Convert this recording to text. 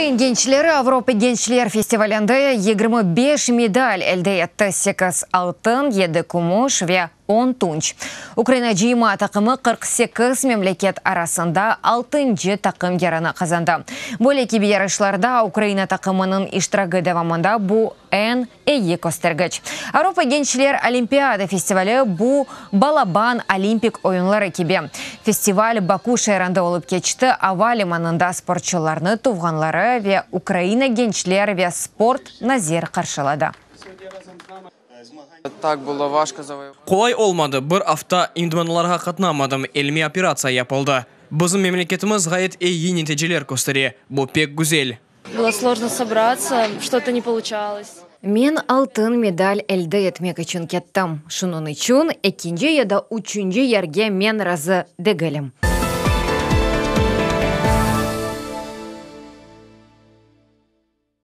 Ukrain gençleri Avropa gençler festivalinde 25 medal elde etti, sekiz altın, yedi kümüş ve 10 tunç. Ukraina cıyma taqımı 48 memleket arasında altıncı taqım yerini qazandı. Böyle kibi yarışlarda Ukraina taqımınıñ iştiragi devamında bu eñ eyi köstergiç. Avropa gençler olimpiada festivali bu balaban Olimpik oyunları kibi. Festival Baku şeerinde olıp keçti, ava limanında sportçularnı tuvğanları ve Ukraina gençler ve sport naziri qarşıladı. Так було важко завоювати. Qolay olmadı, bir afta idmanlarğa qatnamadım, elime operatsiya yapıldı. Bizim memleketimiz ğayet eyi neticeler köstere, bu pek güzel. Было сложно собраться, что-то не получалось. Men altın medal elde etmek içün kettim. Şunıñ içün ekinci ya da üçünci yerge men razı degilim.